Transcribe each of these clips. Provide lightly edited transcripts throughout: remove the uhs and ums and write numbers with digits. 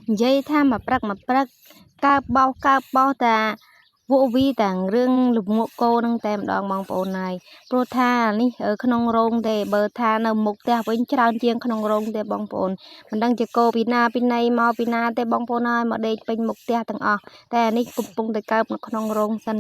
និយាយថាមួយព្រឹកមួយព្រឹកកើបបោសកើបបោសតាវក់វីតារឿងលងក់គោនឹងតែម្ដងបងប្អូនហើយព្រោះថានេះក្នុងរោងទេបើថានៅមុខផ្ទះវិញច្រើនជាងក្នុងរោងទេបងប្អូនមិនដឹងជាគោពីណាពីណីមកពីណាទេបងប្អូនហើយមកដេកពេញមុខផ្ទះទាំងអស់តែនេះកំពុងតែកើបនៅក្នុងរោងសិន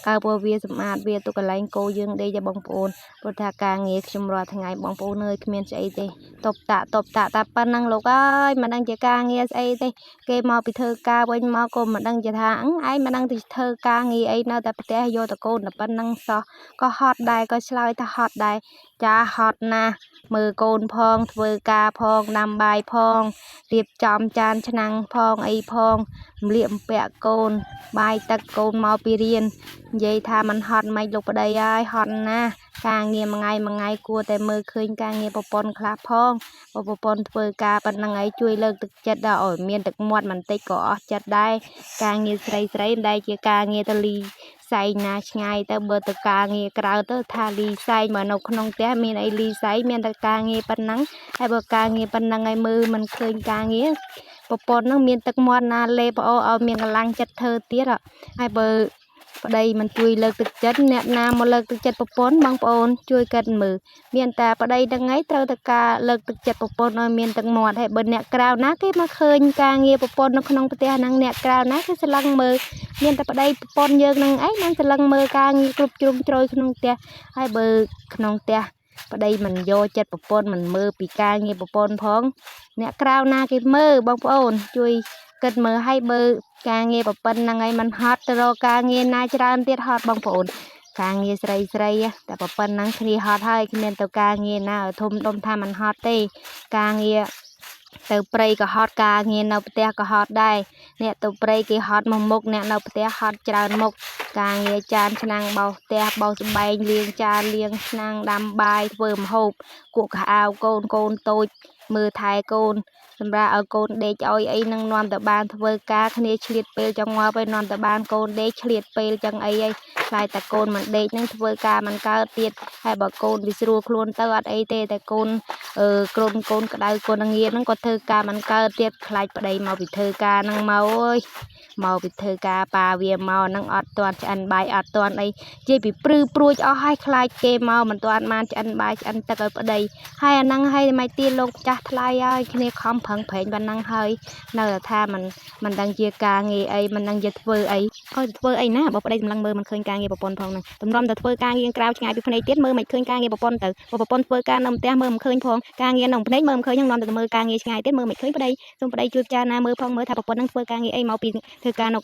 កើបឲ្យវាសម្អាតវាទុកកន្លែងគោយើងដេកទេបងប្អូនព្រោះថាការងារខ្ញុំរាល់ថ្ងៃបងប្អូនអើយគ្មានស្អីទេតបតាតបតាតែប៉ុណ្ណឹងលោកអើយមិនដឹងជាការងារស្អីទេ គេមកពីធ្វើការវិញមកក៏មិនដឹងជាថាអឹងឯងមិនដឹងទៅធ្វើការងារអីនៅតែផ្ទះយកតកូនតែប៉ុណ្ណឹងសោះក៏ហត់ដែរក៏ឆ្លើយថាហត់ដែរចាហត់ណាស់មើលកូនផងធ្វើការផងដាំបាយផងរៀបចំចានឆ្នាំងផងអីផងម្លៀកបំពាក់កូនបាយទឹកកូនមកពីរៀននិយាយថាมันហត់មិនលោកប្តីហើយហត់ណាស់ការងារមួយថ្ងៃមួយថ្ងៃគួរតែមើលឃើញការងារប្រពន្ធខ្លះផង បើប្រពន្ធធ្វើការប៉ុណ្ណឹងឯងជួយលើកទឹកចិត្តដល់ឲ្យមានទឹកមាត់បន្តិចក៏អស់ចិត្តដែរការងារស្រីស្រីមិនដែលជាការងារទៅលីសែងណាឆ្ងាយទៅបើទៅការងារក្រៅទៅថាលីសែងបើនៅក្នុងផ្ទះមានអីលីសែងមានតែការងារប៉ុណ្ណឹងហើយបើការងារប៉ុណ្ណឹងឯងមើលមិនឃើញការងារប្រពន្ធនឹងមានទឹកមាត់ណាលេបអូឲ្យមានកម្លាំងចិត្តធ្វើទៀតហើយបើប្តីមិនជួយលើកទឹកចិត្តអ្នកណាមកលើកទឹកចិត្តប្រពន្ធបងប្អូនជួយគិតមើល មានតែប្តីហ្នឹងឯងត្រូវតែការលើកទឹកចិត្តប្រពន្ធឲ្យមានទឹកមាត់ហើយបើអ្នកក្រៅណាគេមកឃើញការងារប្រពន្ធនៅក្នុងផ្ទះហ្នឹងអ្នកក្រៅណាគេស្រឡឹងមើលមានតែប្តីប្រពន្ធយើងហ្នឹងឯងបានស្រឡឹងមើលការងារគ្រប់ជ្រុងជ្រោយក្នុងផ្ទះហើយបើក្នុងផ្ទះប្តីមិនយកចិត្តប្រពន្ធមិនមើលពីការងារប្រពន្ធផងអ្នកក្រៅណាគេមើលបងប្អូនជួយគិតមើលឲ្យបើការងារប្រពន្ធហ្នឹងឯងមិនហត់ទៅរកការងារណាច្រើនទៀតហត់បងប្អូន ការងារស្រីស្រីតែប៉ុណ្ណឹងគ្នាហត់ហើយគ្មានទៅការងារណាឲ្យធំដុំថាมันហត់ទេការងារទៅព្រៃក៏ហត់ការងារនៅផ្ទះក៏ហត់ដែរអ្នកទៅព្រៃគេហត់មួយមុខអ្នកនៅផ្ទះហត់ច្រើនមុខការងារចានឆ្នាំងបោសផ្ទះបោសស្បែងលាងចានលាងឆ្នាំងដាំបាយធ្វើម្ហូបគក់ខោអាវកូនកូនតូចមើលថែកូនសម្រាប់ឲ្យកូនដេកឲ្យអីនឹងនាំទៅបានធ្វើការគ្នាឆ្លៀតពេលចង់ងាប់ឲ្យនាំទៅបានកូនដេកឆ្លៀតពេលចឹងអីអី ខ្លាចតែកូនមិនដេកនឹងធ្វើការមិនកើតទៀតហើយបើកូនវាស្រួលខ្លួនទៅអត់អីទេតែកូនអឺក្រុមកូនក្តៅកូនងាហ្នឹងក៏ធ្វើការមិនកើតទៀតខ្លាចប្តីមកពីធ្វើការហ្នឹងមកអើយមកពីធ្វើការប៉ាវាមកហ្នឹងអត់ទាន់ឆ្អិនបាយអត់ទាន់អីនិយាយពីព្រឺព្រួចអស់ហើយខ្លាចគេមកមិនទាន់បានឆ្អិនបាយឆ្អិនទឹកឲ្យប្តីហើយអាហ្នឹងហើយមិនទៀតលោកចាស់ថ្លៃហើយគ្នាខំប្រឹងប្រែងប៉ុណ្ណឹងហើយនៅតែថាមិនមិនដឹងជាការងារអីមិនដឹងជាធ្វើអី ឲ្យទៅធ្វើអីណាបើប្តីសម្លឹងមើលមិនឃើញការងារប្រពន្ធផងហ្នឹងតម្រាំតែធ្វើការងារក្រៅឆ្ងាយពីភ្នែកទៀតមើលមិនឃើញការងារប្រពន្ធទៅបើប្រពន្ធធ្វើការនៅផ្ទះមើលមិនឃើញផងការងារនៅភ្នែកមើលមិនឃើញហ្នឹងនាំតែមើលការងារឆ្ងាយទៀតមើលមិនឃើញប្តីសូមប្តីជួយពិចារណាមើលផងមើលថាប្រពន្ធហ្នឹងធ្វើការងារអីមកពីធ្វើការនៅ